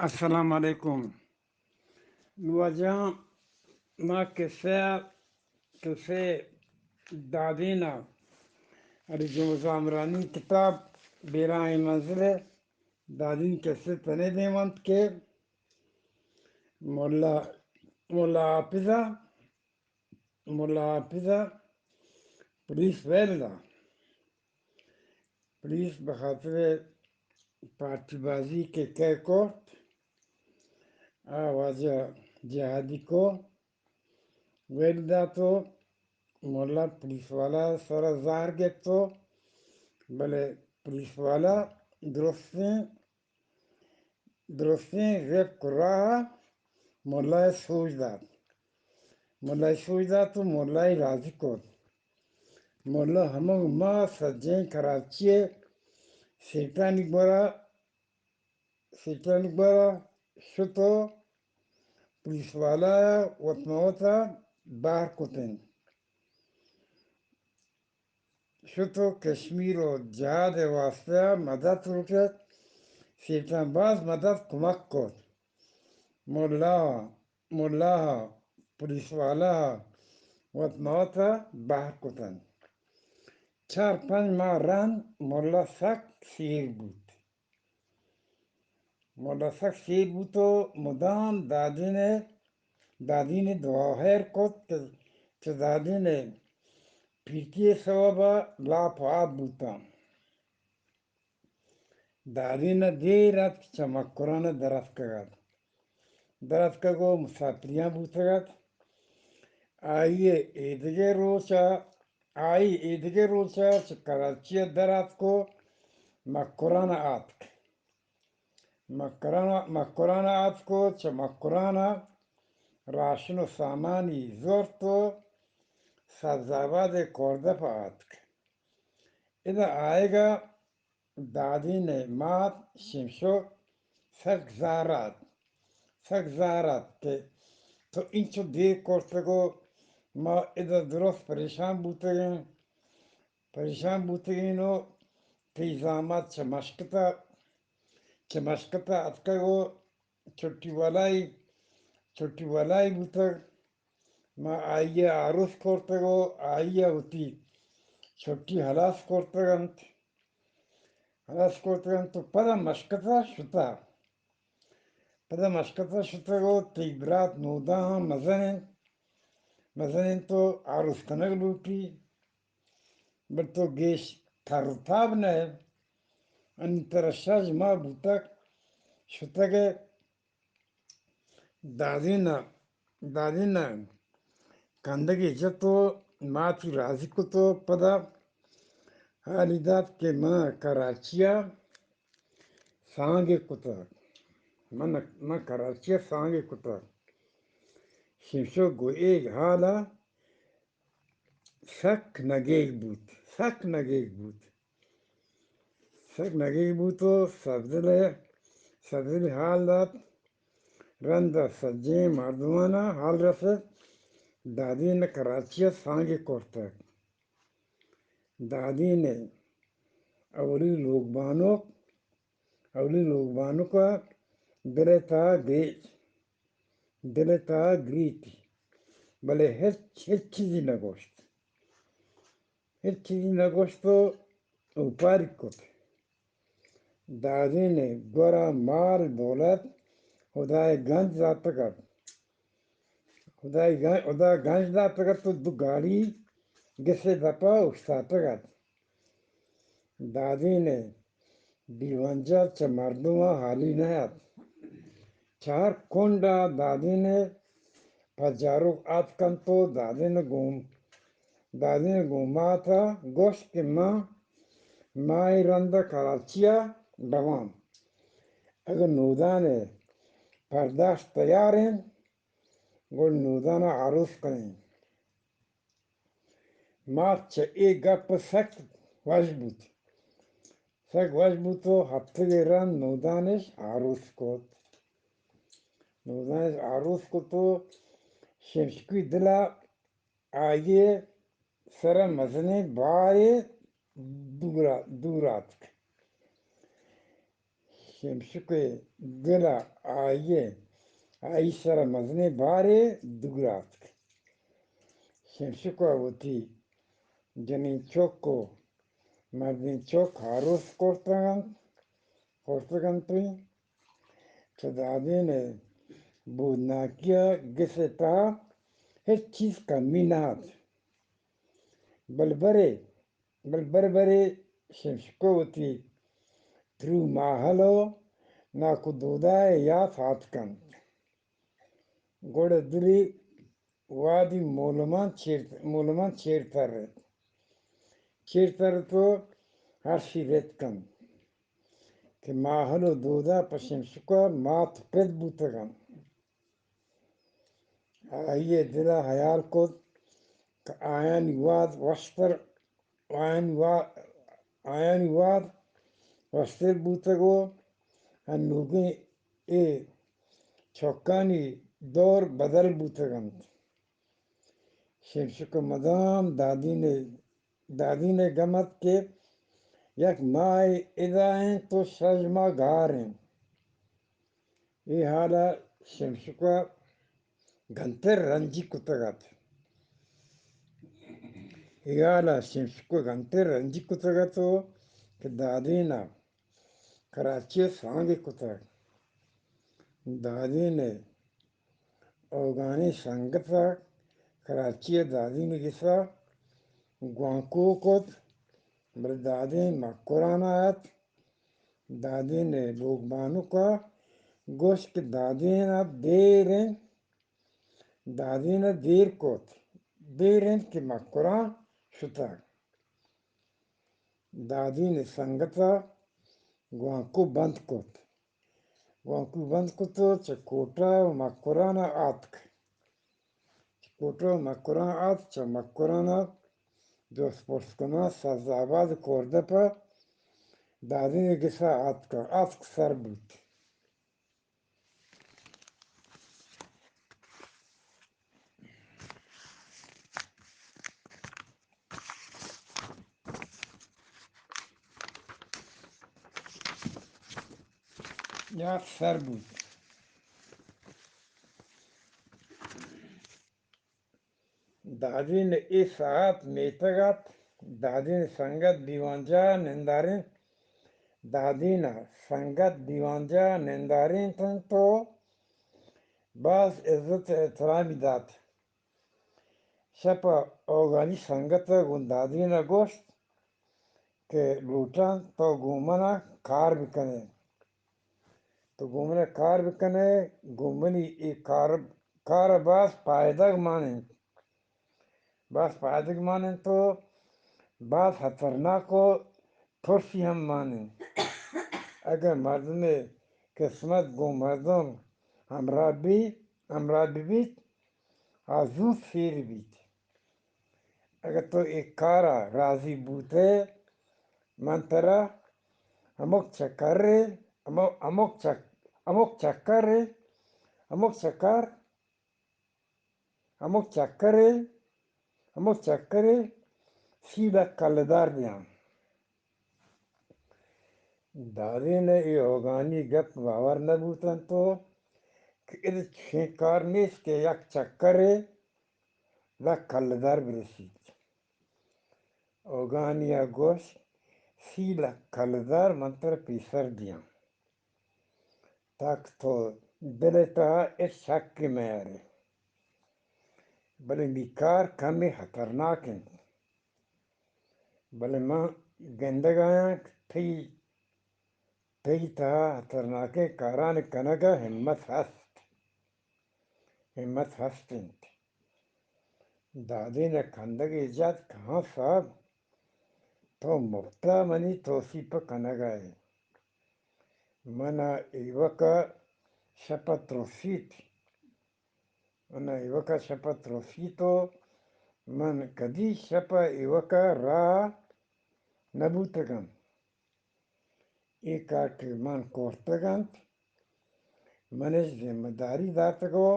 السلام علیکم۔ نوں واجہاں، ما قصہ، قصہ دادین ءَ، علی جمعہ زامرانی کتاب بیراہیں منزل ءِ دادین قصہ تنے دیمنت کہ ملا، ملا حافظ ءَ، ملا حافظ ءَ پولیس ویل دات۔ پولیس بخاطر پارٹی بازی کہ کئے کرت، آ واجہ جہادی کو ویل دات و ملا پولیس والا سر ءَ زہر گپت و بلے پولیس والا درستیں، درستیں رفق و راہ ءَ ملا ءَ سوج دات۔ ملا ءَ سوج دات و ملا ءَ راضی کرت۔ ملا ہمک ماہ سجیں کراچی ءِ سیٹانی گورا، سیٹانی گورا شت و پولیس والا ءَ وت ماں وت ءَ بہر کتنت۔ شت و کشمیر و جہاد ءِ واسطہ مدد لوٹت۔ سیٹاں باز مدد کمک کرت۔ ملا، ملا ءَ، پولیس والا ءَ وت ماں وت ءَ بہر کتنت۔ چار پنچ ماہ رند ملا سک سیر بوت۔ ملا سک سیر بوت و مدام دادین ءَ، دادین ءَ دعا ہیر کت کہ چہ دادین ءِ پیرکی ءِ سوب ءَ لاپ آپ بوتاں۔ دادین ءَ دیر ات کہ چہ مکران ءَ در اتکگ ات۔ در اتکگ و مساپریاں بوتگ ات۔ آئی ءَ ایدگہ روچ ءَ، آئی ایدگہ روچ ءَ چہ کراچی ءَ در اتک و مکران ءَ آتک۔ مکران ءَ، مکران ءَ آتک و چہ مکران ءَ راشن و سامانی زرت و سبز آباد ءِ کوردپ ءَ آتک۔ ادا آیگ ءَ دادین ءِ مات شمشو سک زہر ات، سک زہر ات کہ تو اینچو دیر کرتگ و ما ادا درست پریشان بوتگیں، پریشان بوتگیں و تئی زامات چہ مشکت ءَ، چہ مشکت ءَ اتکگ و چھٹی والائی، چھٹی والائی بوتگ۔ ما آئی ءَ آروس کرتگ و آئی ءَ وتی چھٹی ہلاس کرتگ انت۔ ہلاس کرتگ انت و پدا مشکت ءَ شتہ۔ پدا مشکت ءَ شتگ و تئی برات نوداں ہم مزن انت، مزن انت و آروس کنگ لوٹی۔ بلے تو گیش تر و تاب نہ ئے۔ انی ترا شش ماہ بوتگ شتگ ئے۔ دادین ءَ، دادین ءَ کندگے جت و ماتی راضی کت و پدا حالی دات کہ من کراچی ءَ سانگے کتگ۔ من، من کراچی ءَ سانگے کتگ۔ شمشو گوں اے حال ءَ سک نگیگ بوت، سک نگیگ بوت، سک نگیگ بوت و سبزل ءَ، سبزل ءَ حال دات۔ رند ءَ سجیں مردمان ءَ حال رست۔ دادین ءَ کراچی ءَ سانگے کرتگ۔ دادین ءِ اولی لوگ بانک، اولی لوگ بانک ءَ دل ءِ تہا گریت، دل ءِ تہا گریت، بلے ہچ، ہچ چیزی نہ گوشت۔ ہچ چیزی نہ گوشت و اوپاری کت۔ دادین ءِ گورا مال دولت، ہدائے گنج داتگ ات۔ ہدائے گنج، ہدا گنج داتگ ات و دو گاڑی گس ءِ دپ ءَ اوشتاتگ ات۔ دادین ءِ دیوانجل چہ مردماں ہالی نہ ات۔ چہ ہر کنڈ ءَ دادین ءِ پجاروک اتک انت و دادین ءَ گوں، دادین ءَ گوں مات ءَ گوشت کہ من ماہے رند ءَ کراچی ءَ رواں۔ اگاں نودان ءِ پرداشت تیار انت، گڑا نودان ءَ آروس کنیں۔ مات چہ اے گپ ءَ سک وش بوت، سک وش بوت و ہپتگے رند نودانش آروس کت۔ نودانش آروس کت و شمشکی دل ءَ آئی ءِ سر ءَ مزنیں بارے دور ءَ، دور آتک۔ شمشک ءِ دل ءَ آئی ءَ، آئی سر ءَ مزنیں بارے دور آتک۔ شمشک ءَ وتی جنین چک ءُ مردین چک آروس کرتگ انت، کرتگ انت، چہ دادین ءِ بودناکی ءَ گس ءِ تہا ہچ چیز کمی نہ ات۔ بل برے، بل برے برے شمشک ءَ وتی ترو ماہل ءُ ناکو دودا ءِ یات آتک انت۔ گڑا دلی وہدی مولمان چیر، مولمان چیرتر ات۔ چیرتر ات ءُ ہرشی رتک انت کہ ماہل ءُ دودا پہ شمشک ءَ مات ءُ پت بوتگ انت۔ آئی ءَ دل ءَ ہیال کت کہ آیانی وہد وشتر، آیانی وا-، آیانی وہد وشتر بوتگ ءُ انوگیں اے چکانی دور بدل بوتگ انت۔ شمشک ءَ مدام دادین ءِ، دادین ءِ گم ات کہ یک ماہ ادا انت ءُ شش ماہ گار انت۔ اے حال ءَ شمشک ءَ گنتر رنجی کتگ ات۔ اے حال ءَ شمشک ءَ گنتر رنجی کتگ ات ءُ کہ دادین ءَ کراچی ءَ سانگ کتگ۔ دادین ءِ اوگانی سنگت ءَ کراچی ءَ دادین ءِ گس ءَ گوانکو کت، بلے دادین مکران ءَ ات۔ دادین ءِ لوگ بانک ءَ گوشت کہ دادین ءَ دیر انت، دادین ءَ دیر کت، دیر انت کہ مکران شتگ۔ دادین ءِ سنگت ءَ گوانکو بند کت۔ گوانکو بند کت ءُ چہ کوٹہ ءُ مکران ءَ آتک۔ چہ کوٹہ ءُ مکران ءَ آتک، چہ مکران ءَ جست پرس کنان سبز آباد ءِ کوردپ ءَ دادین ءِ گس ءَ آتک، آتک سر بوت۔ یات سر بوت۔ دادین ءَ اے ساعت میتگ ات، دادین ءِ سنگت دیوانجاہ ءَ نندارینت، دادین ءَ سنگت دیوانجاہ ءَ نندارینت انت ءُ باز عزت ءُ احترامی دات۔ شپ ءَ اوگانی سنگت ءَ گوں دادین ءَ گوشت کہ لوٹاں تو گوں من ءَ کار بکن ئے۔ تو گوں من ءَ کار بکن ئے، گوں منی اے کار، کار ءَ باز پائدگ مان انت۔ باز پائدگ مان انت ءُ باز خطرناک ءُ ترسی ہم مان انت۔ اگاں مردمے قسمت گوں مردم ہمراہ بی، ہمراہ بہ بیت، آ زوت سیر بیت۔ اگاں تو اے کار ءَ راضی بوت ئے، من ترا ہمک چکر ءَ، ہمک، ہمک چک-، ہمک چکر ءَ، ہمک چکر، ہمک چکر ءَ، ہمک چکر ءَ سی لک کلدار دیاں۔ دادین ءَ اے اوگانی گپ باور نہ بوت انت ءُ کہ اے چشیں کار نیست کہ یک چکر ءَ لک کلدار برسیت۔ اوگانی ءَ گوشت، سی لک کلدار من ترا پیسر دیاں، تاکہ تو دل ءِ تہا ہچ شکے میارے۔ بلے نی کار کمے خطرناک انت۔ بلے من گندگ ءَ آں کہ تئی، تئی تہا خطرناکیں کارانی کنگ ءَ ہمت ہست۔ ہمت ہست انت۔ دادین ءَ کندگے جت کہ ہاں صاحب، تو مپت ءَ منی توسیپ ءَ کنگ ءَ ئے۔ من ءَ ایوک ءَ شپ ءَ ترسیت۔ من ءَ ایوک ءَ شپ ءَ ترسیت ءُ من کدی شپ ءَ ایوک ءَ راہ نہ بوتگ آں۔ اے کار کہ من کرتگ انت، من اش ذمہ داری داتگ ءُ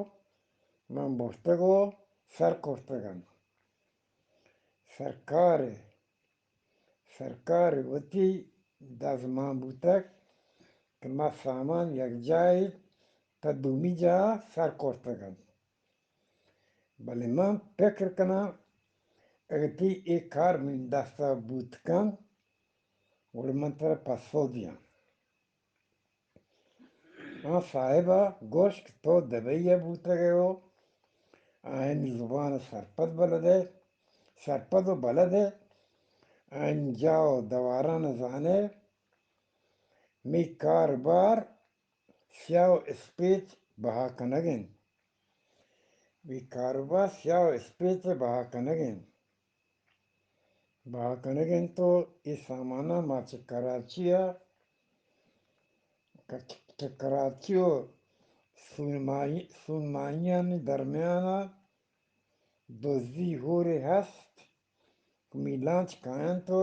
من برتگ ءُ سر کرتگ انت۔ سرکار ءَ، سرکار ءَ وتی دزمان بوتگ، کہ ما سامان یکجاہ تا دومی جاہ سر کرتگ انت۔ بلے من پکر کناں، اگہ تئی اے کار منی دستا بوت کنت، گڑا من ترا پسو دیاں۔ آ صاحبا گوشت کہ تو دبئی ء بوتگ ئے و آیانی زبان ء سرپد بلد ئے، سرپد و بلد ئے، آیانی جاہ و دواران ء زان ئے۔ مئی کاربار سیاہ و اسپیت بہا کنگ انت۔ مئی کاروبار سیاہ و اسپیت ء بہا کنگ انت۔ بہا کنگ انت و اے ساماناں ما چہ کراچی ء، چہ کراچی و سونمائی، سونمائیانی درمیان ء دزی ہورے ہست کہ مئی لانچ کاینت و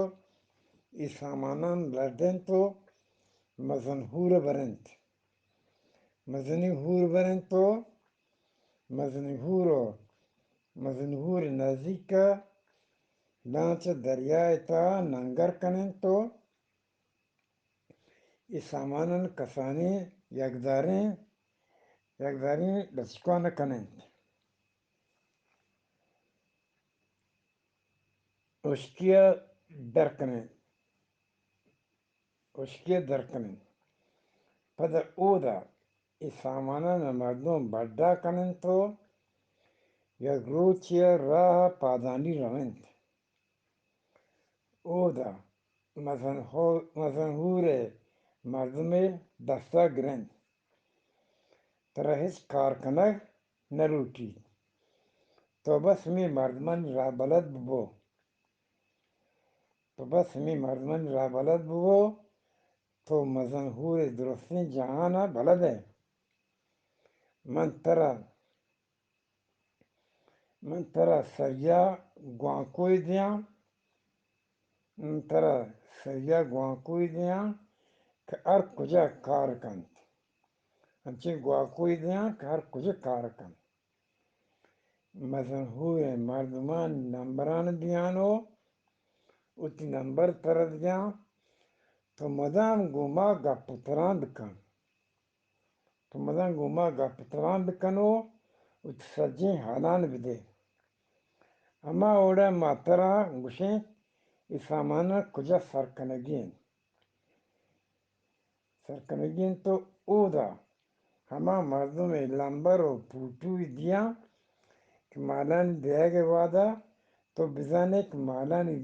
اے ساماناں لڈینت و مزن ہور ء برینت۔ مزنی ہور برینت و مزنی ہور و مزنی ہور نزیک ء لانچ ء دریائے تہا ننگر کننت و اے سامانان کسانیں یکداریں، یکداریں لچکان ء کننت۔ ہشکی ء در کننت۔ ہشکی ء در کننت۔ پدا اودا اے سامانان ء مردم بڈا کننت و یک روچے ء راہ ء پادانی رونت۔ اودا مزن ہو-، مزن ہور ء مردمے دستا گرنت۔ ترا ہچ کار کنگ نہ لوٹیت۔ تو بس ہمے مردمانی راہ بلد ببو۔ تو بس ہمے مردمانی راہ بلد ببو۔ تو مزن ہور ء درستیں جہان ء بلد ئے۔ من ترا، من ترا سریا گوانکوے دیاں۔ من ترا سریا گوانکوے دیاں کہ ہر کجا کار کنت۔ انچیں گوانکوے دیاں کہ ہر کجا کار کنت۔ مزن ہور ء مردمانی نمبران دیاں و وتی نمبر ترا دیاں۔ تو مدام گوں ما گپ و تران بکن۔ تو مدام گوں ما گپ و تران بکن و وتی سجیں حالان بدے۔ ہما وڑا ما ترا گوشیں اے ساماناں کجا سر کنگی انت۔ سر کنگی انت و اودا ہما مردم ء لمبر و پوٹوی دیاں کہ مالانی دیگ ء وہدا تو بزانے کہ مالانی